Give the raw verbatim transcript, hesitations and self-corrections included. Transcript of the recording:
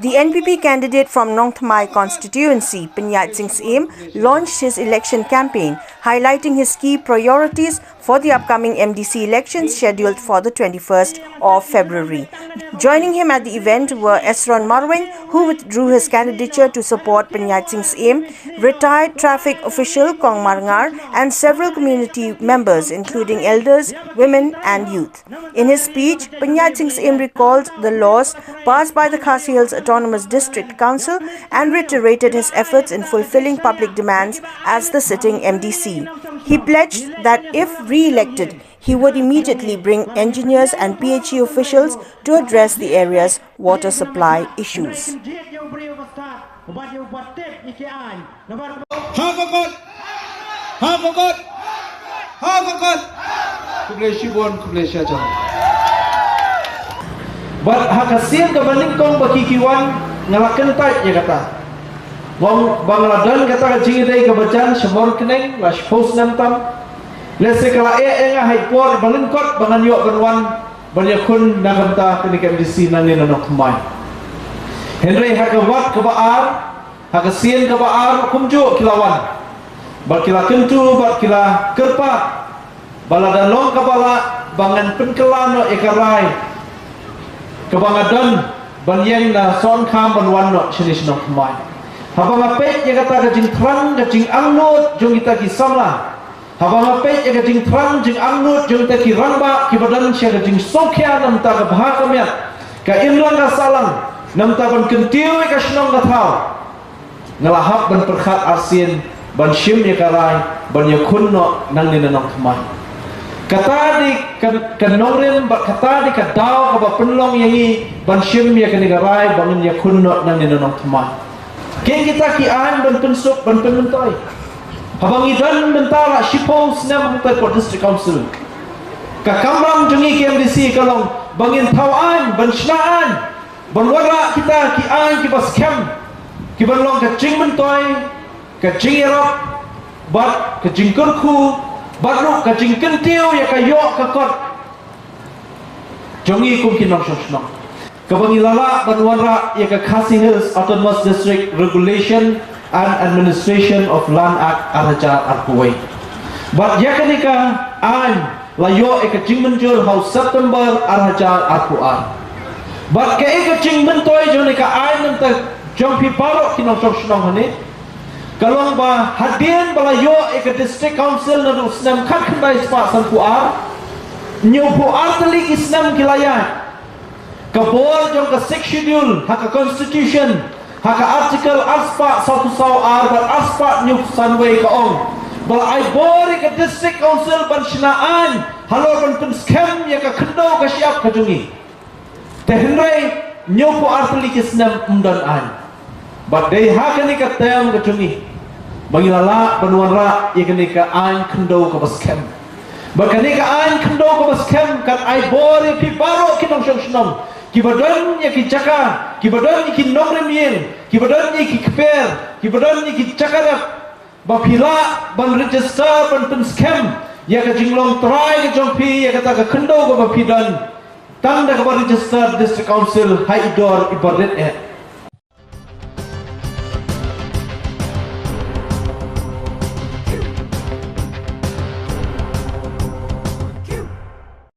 The N P P candidate from Nongthymmai constituency, Pyniaid Singh Syiem, launched his election campaign, highlighting his key priorities for the upcoming M D C elections scheduled for the twenty-first of February. Joining him at the event were Esron Marwein, who withdrew his candidature to support Pyniaid Singh Syiem, retired traffic official Kong Marngar, and several community members, including elders, women, and youth. In his speech, Pyniaid Singh Syiem recalled the laws passed by the Khasi Hills Autonomous District Council and reiterated his efforts in fulfilling public demands as the sitting M D C. He pledged that if re-elected, he would immediately bring engineers and P H E officials to address the area's water supply issues. Ha ka kot. Ha ka kot. Ha ka kot. Khublei shibun, khublei shihajar. Bad ha ka sien kaba nyngkong ba ki ki wan, nga la kyntait ïa kata. Ba nga la don kata ka jingïadei kaba jan sha Mawryngkneng la shiphew snem tam. Lehse ka la ïeh ïa nga ha i por ba lyngkot ba ngan ïoh ban wan ban ïakhun na ka bynta kane ka M D C nangne na Nongthymmai. Hynrei ha ka wat kaba ar, ha ka sien kaba ar kumjuh ki la wan. Bad ki la kyntu bad ki la kyrpad ba lada long kaba lah ba ngan pynkylla noh ïa ka rai kaba nga don ban ïeng na Sohryngkham ban wan noh shane sha Nongthymmai. Haba nga peit ïa kata ka jingthrang ka jingangnud jong kita ki samla, haba nga peit ïa ka jingthrang jingangnud jong kita ki rangbah kiba don sha ka jingsngewkhia na bynta ka bha ka miat, ka imlang ka sahlang, na bynta ban kyntiew ïa ka shnong ka thaw, nga la hap ban pyrkhat arsien ban shim ïa ka rai ban ïakhun noh nangne na Nongthymmai. Kata dei ka, ka nongrim bad kata dei ka daw kaba pynlong ïa ngi ban shim ïa kane ka rai ba ngin ïakhun noh nangne na Nongthymmai. Kin kita ki aiñ ban pynsuk ban pynmyntoi. Haba ngi don mynta la shiphew snem hangtei hapoh District Council, ka kamram jong ngi ki M D C ka long ba ngin thaw aiñ, ban shna aiñ, ban wanrah kita ki aiñ kiba skhem, kiban long ka jingmyntoi, ka jingïarap bad ka jingkyrkhu bad ruh ka jingkyntiew ïa ka ïoh ka kot jong ngi kum ki nongshong shnong. Kaba ngi la lah ban wanrah ïa ka Khasi Hills Autonomous District Regulation and Administration of Land Act ar hajar arphew wei. Bad ïa kane ka aiñ la ïoh ïa ka jingmynjur ha u September ar hajar arphew ar. Bad kaei ka jingmyntoi jong kane ka aiñ na bynta jong phi baroh ki nongshong shnong hangne, ka long ba hadien ba la ïoh ïa ka District Council naduh u snem khatkhyndai spah sanphew ar, hynñiewphew ar tylli ki snem ki la ïaid. Ka bor jong ka Sixth Schedule ha ka Constitution, ha ka Article ar spah sawphew saw ar bad ar spah hynñiewphew san wei ka ong ba la ai bor ïa ka District Council ban shna aiñ halor ban pynskhem ïa ka khyndew ka shyiap ka jong ngi. Te hynrei hynñiewphew ar tylli ki snem ym don aiñ. Bad dei ha kane ka term ka jong ngi ba ngi la lah ban wanrah ïa kane ka aiñ khyndew kaba skhem. Bad kane ka aiñ khyndew kaba skhem kan ai bor ïa phi baroh ki nongshong shnong, kiba don ïa ki jaka, kiba don ïa ki nongrim ïing, kiba don ïa ki kper, kiba don ïa ki jaka rep, ba phi lah ban register ban pynskhem ïa ka jinglong trai ka jong phi ïa kata ka khyndew kaba phi don tang da kaba register District Council ha i dor iba rit eh.